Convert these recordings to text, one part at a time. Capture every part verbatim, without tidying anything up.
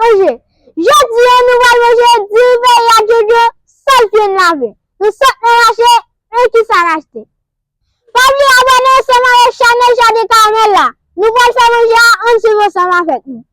manje. Jodi a, nou pral manje diri veye ak djondjon san l fin lave. Nou sot nan mache, men kisa n achte. Pa bliye abòne ansanm avèk chanèl Jaden Karamèl la. Nou pral fè manje a, ann swiv ansanm avèk nou.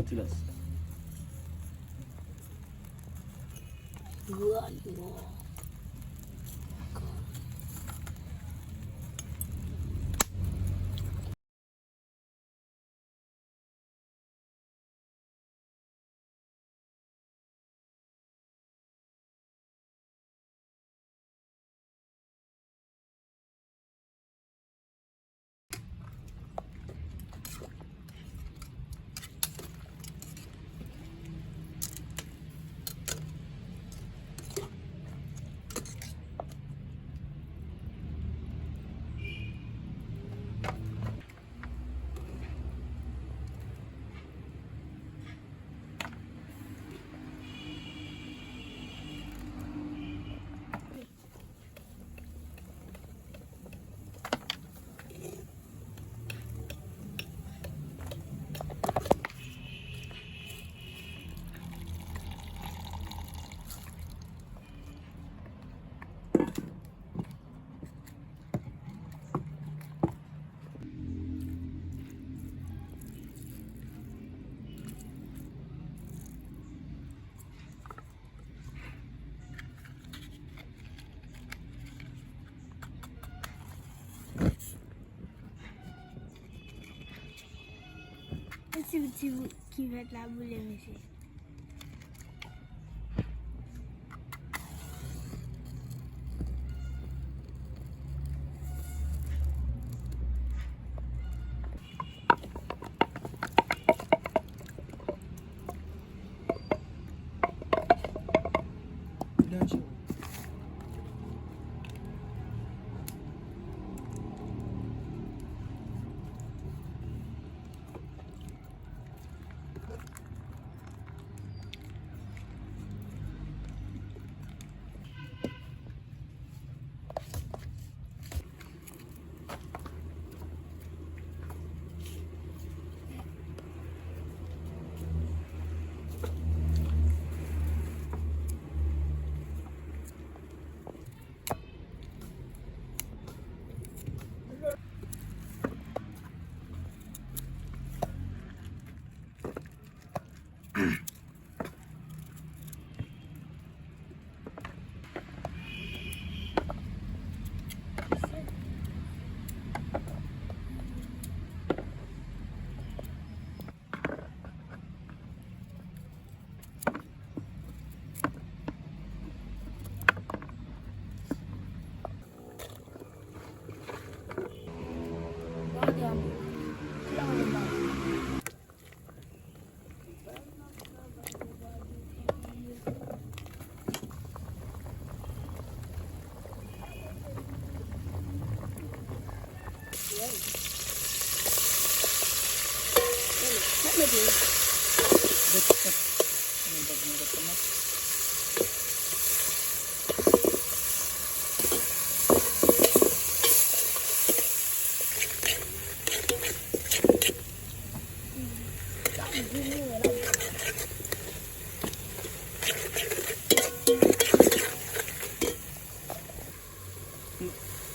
Silans. Ti, ti kivèt la boule, mesye.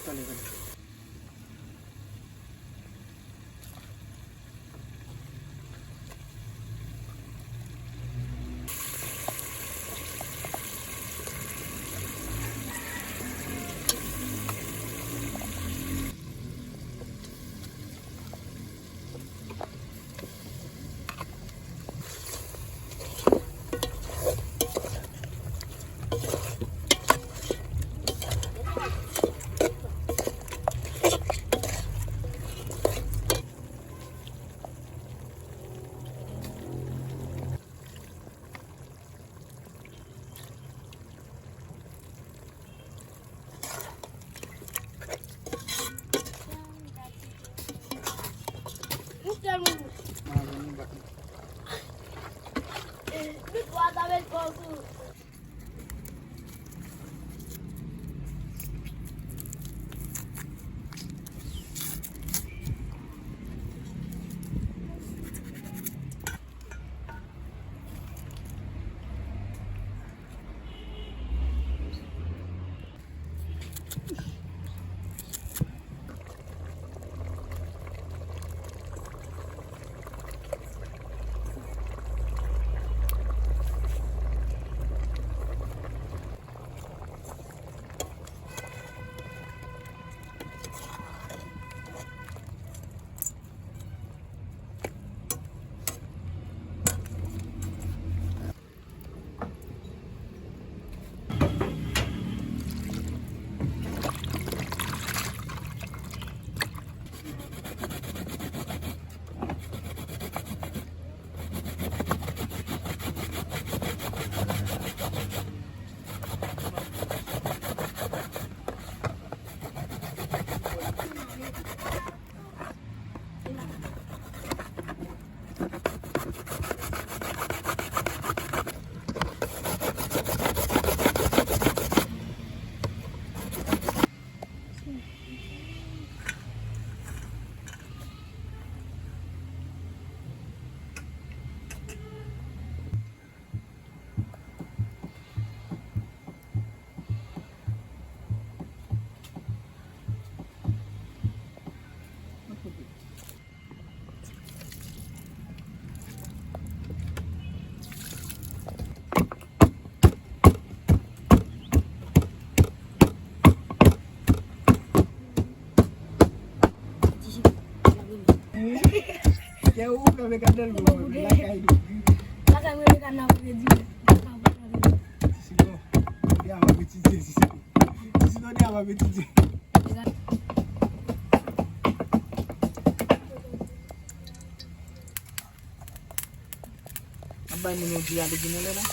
Tande, tande. Kè ou fèmen gad nan l, mwen, mwen, lakay li. Lakay mwen, lakay nan kredi. Ti Sinon, ou di a w ap etidye, ti Sinon. Ti Sinon di a w ap etidye. Ap bay moun yo di ale gen mwen la.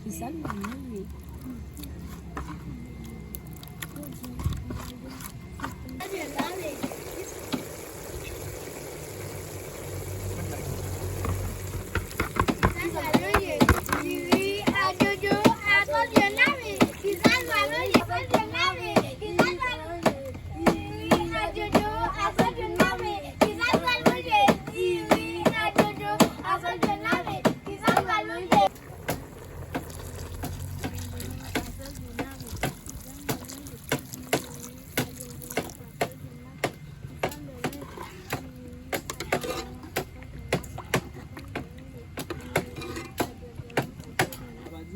Kisa l menm wi?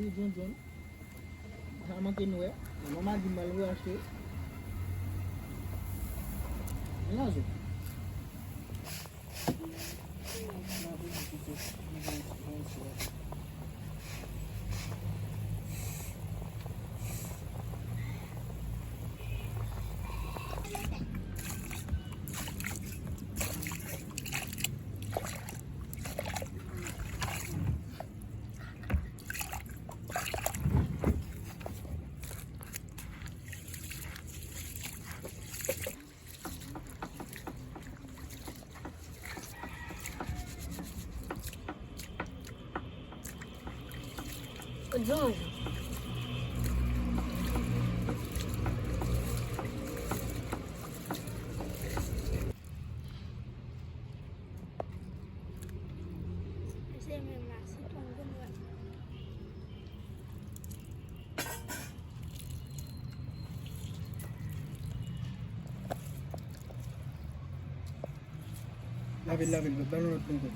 Djondjon. Sa manke n wè. Manman di m al reachte. Nan zo. Djondjon. Se menm la, sitwon, konn wè. Lave l, lave l, ban nou lòt ankò.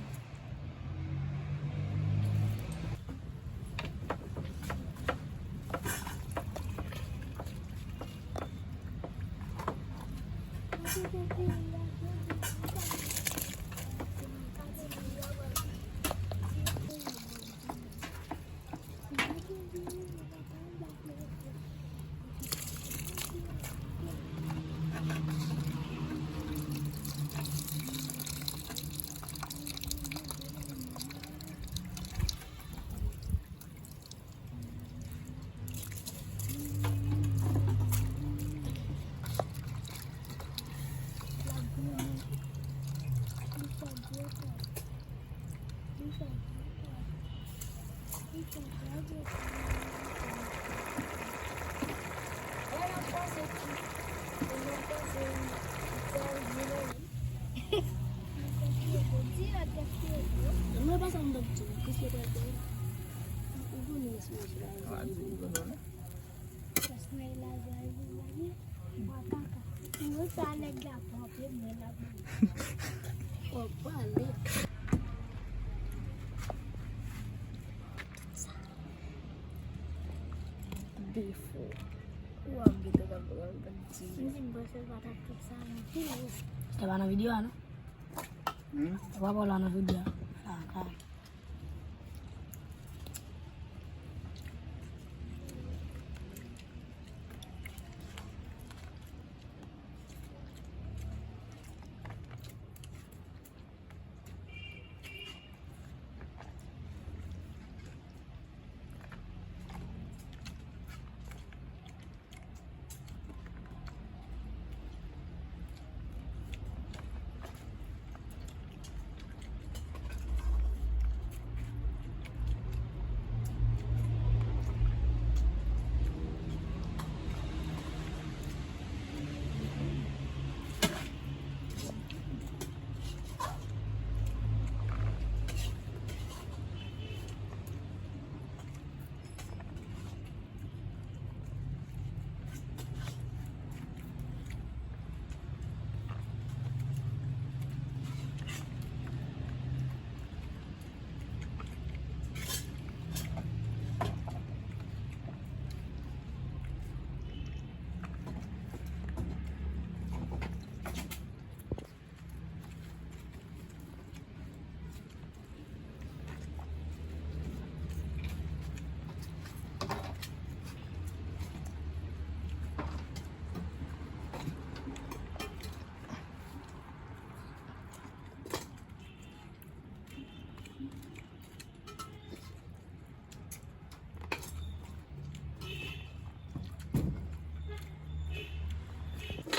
Defo. Ou ap gete w ap di. Mwen di m panse l pa t ap tout sa non. Li pa nan videyo a non. Hmm? Ou pa wè l nan videyo a. Ah, ah.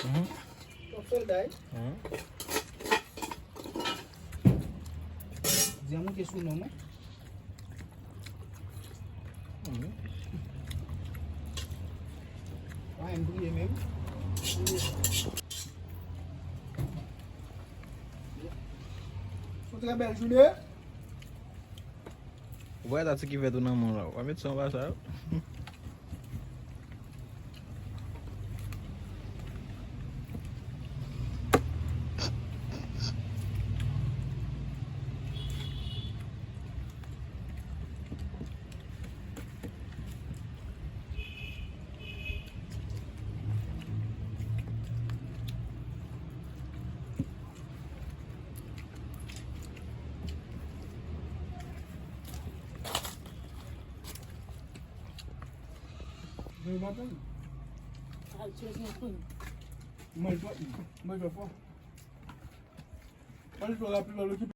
Mhm. Twòp sòlda, wi. Mhm. Di a moute sou non mwen. Mhm. Wa, m priye menm. Yon trè bèl jounen. Ou pa wè tati ki fèt ou nan men w la. Ou pa met san anba sa yo. Mwen pa pè. Al tchèche yon moun. Mwen pa, mwen pa fò. Mwen pa rapid la, okipe.